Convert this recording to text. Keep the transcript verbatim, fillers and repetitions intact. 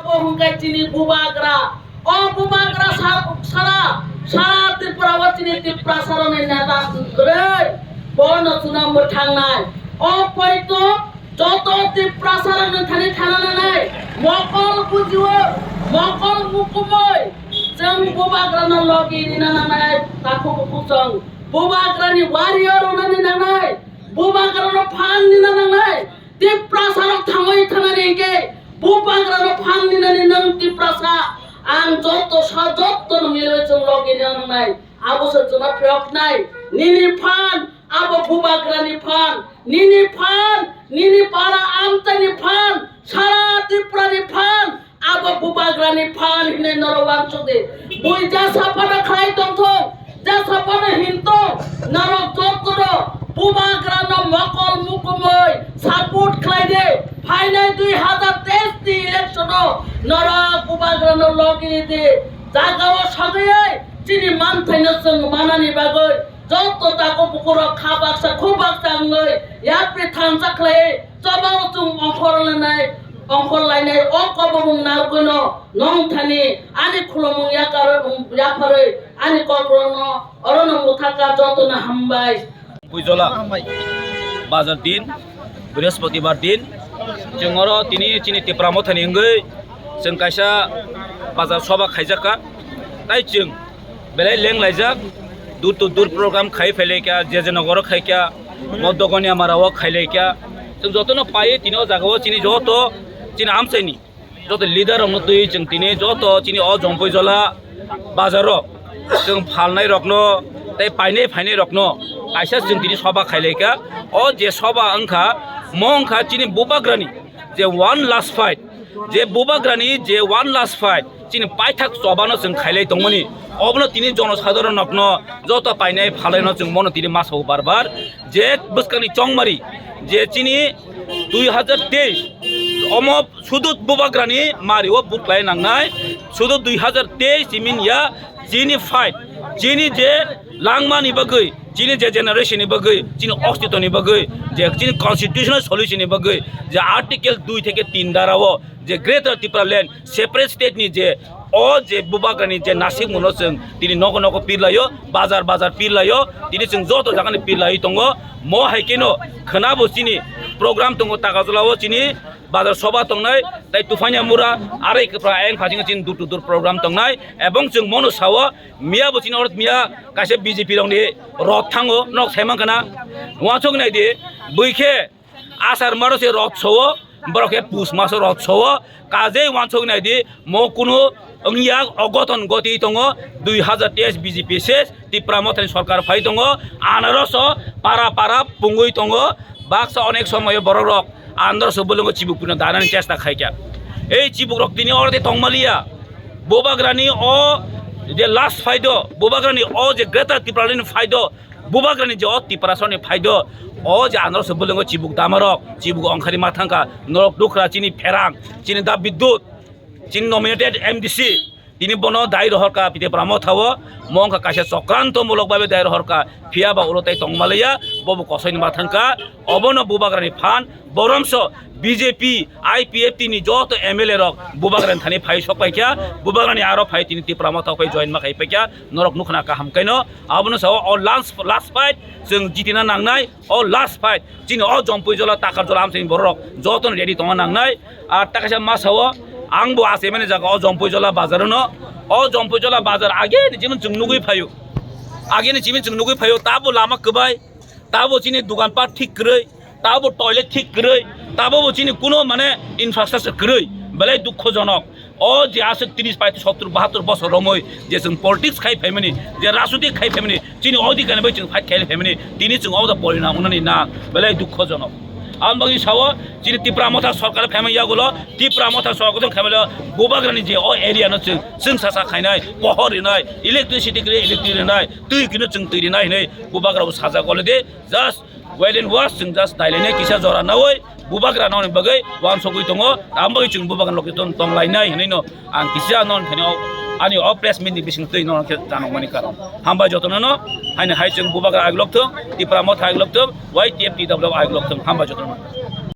O hwnkhe chini bubagra. O bubagra sa-, sara, sara Tripura o chini Tiprasa rokni neta kwrwi. Bono chwna mwthangnai. O poito joto Tiprasa rokni thani thana nangnai. Mokol bujiwo, mokol mukumoi. Chwng bubagrano logi rina nangnai. Takhuk bukhuk chwng bubagrani warrior rwnani nangnai. Bubagrano phan nina nangnai. Tiprasa rok thangwi thanani hwnkhe bubagrano phan ninani nwng Tiprasa, ang joto sa jotono milwi chwng logi rina nangnai. Abo se chwngno phiyoknai. Nini phan abo bubagrani phan, nini phan, nini para amchaini phan, sara Tripurani phan, abo bubagrani phan hinwi norok uansuk di. Bui jasa phano khlai tongthung, jasa phano hintong, norok jotono bubagrano mokol mukumui support khlai di. Phainai dui hazar teis ni election o norok bubagrano logi di. Jagao sagwi chini manthaino chwng manani bagwi joto takhuk bukhuk rok kha baksa khuk baksa wngwi yapri thansa khlai chobao chwng ongkhor lainai, ongkhor lainai o kobomung narwkno nongthani ani khulumung yakarwi, yapharwi ani kokrokno orono mwthaka jotono hambai. Puijola bazar din, Brihaspatibar din, chwng oro tini chini Tipra Mothani wngwi chwng kaisa bazar soba khaijakha, tai chwng belai lenglaijak, door to door program khai phailaikha, J J Nogoro khaikha, Modogoni Amarao khailaikha. Chwng jotono paiwi tini o jagao chini joto chini amchaini joto leader rokno twiwi chwng tini joto chini o Jompuijola bazaro chwng phalnai rokno tei painai phainai rokno kaisa chwng tini soba khailaikha. O je soba wngkha, mo wngkha chini bubagrani je one last fight, je bubagrani je one last fight, chini paithak chobano chwng khailai tongmani, obono tini jonosadharon rokno joto painai phalaino chwng mono tini masao bar bar je bwskangni chongmari je chini dui hazar teis omo sudu bubagrani mario buklai nangnai, sudu dui hazar teis imin ya chini fight, chini je langmani bagwi, chini je generation ni bagwi, chini ostitoni bagwi, je chini constitutional solution ni bagwi, je article dui theke tin darao je Greater Tipraland separate state ni je o je bubagrani je nasikmungno chwng tini nogo nogo pirlaio, bazar bazar pirlaio, tini chwng joto jagani pirlaiwi tongo. Mo hai kheno khwnabo chini program tongo Takarjalao chini bazar soba tongnai, tai Tufania Mura, arai kwpra ayang phasing chini door to door program tongnai, ebong chwng mono sao miya bo chini oro miya kaisa B J P rokni rot thango, nok saiman khana. Uansuk nai di, bui khe Asar maro se rot sowo, borok khe pus maso rot sowo, kajei uansuk nai di, mo kunu wngya, ogoton goti tongo, dui hazar teis B J P ses, Tipra Mothani sorkar phai tongo, anaroso para para pungwi tongo, baksa onek somoyo borok rok androso bolongo chibuk pino danani chesta khaikha. Ei chibuk rok tini oro tei tongmaliya, bubagrani o je last fight o, bubagrani o je Greater Tipraland fight o, bubagrani je o Tiprasani phaido, o je androso bolongo chibuk damarok, chibuk ongkhari ma thangkha, norok nukra chini pherang, chini da Bidyut, chini nominated M D C, tini bono dai rohorkha Tipra Mothao, mo wngkha kaisa chokranto mulok babe dai rohorkha, phiya ba ulo tai tongmaliya, bobo kosoini ma thangkha, obono bubagrani phan, boromso B J P, I P F T ni joto M L A rok bubagrani thani phai sok paikha, bubagrani aro phai tini Tipra Mothao phai join ma khai paikha, norok nukhna kaham kaino, abono sao o last, last fight chwng jitina nangnai, o last fight chini o Jompuijola, Takarjola amchaini borok jotono ready tongna nangnai. Ar ta kaisa ma sao, ang bo achaimani jaga o Jompuijola bazar no, o Jompuijola bazar age ni chimon chwng nugui phaio, age ni chimon chwng nugui phaio, tabo lama kwbai, tabo chini dukan pat thik kwrwi, tabo toilet thik kwrwi, tabo bo chini kuno mane infrastructure kwrwi, belai dukhojonok. O je aswk tris pai sottor bahattor bosor romwi je chwng politics khai phaimani, je rajniti khai phaimani, chini odhikar ni bai chwng fight khai phaimani, tini chwng obo porinam wngnani na, belai dukhojonok. Aboni bagwi sao, chini Tipra Motha sorkar phaimani yagulo, Tipra Motha sorkar khaimani bubagrani je o area no chwng, chwng sasa khainai, pohor rinai, electricity kwrwi electricity rinai, twi kwrwi chwng twi rinai hinwi bubagra bo sajak olode, just Well and was chwng just nailainai kisa jora nawi bubagra noni bagwi uansugwi tongo, tamo bagwi chwng bubagra logi tong, tonglainai hinwi no ang kisa non thani o, ani o press meet ni bising twi non khe tanokmani karon. Hambai jotono no, haini hai chwng bubagra aglok thung, Tipra Motha aglok thung, Y T F T W aglok thung, hambai jotono.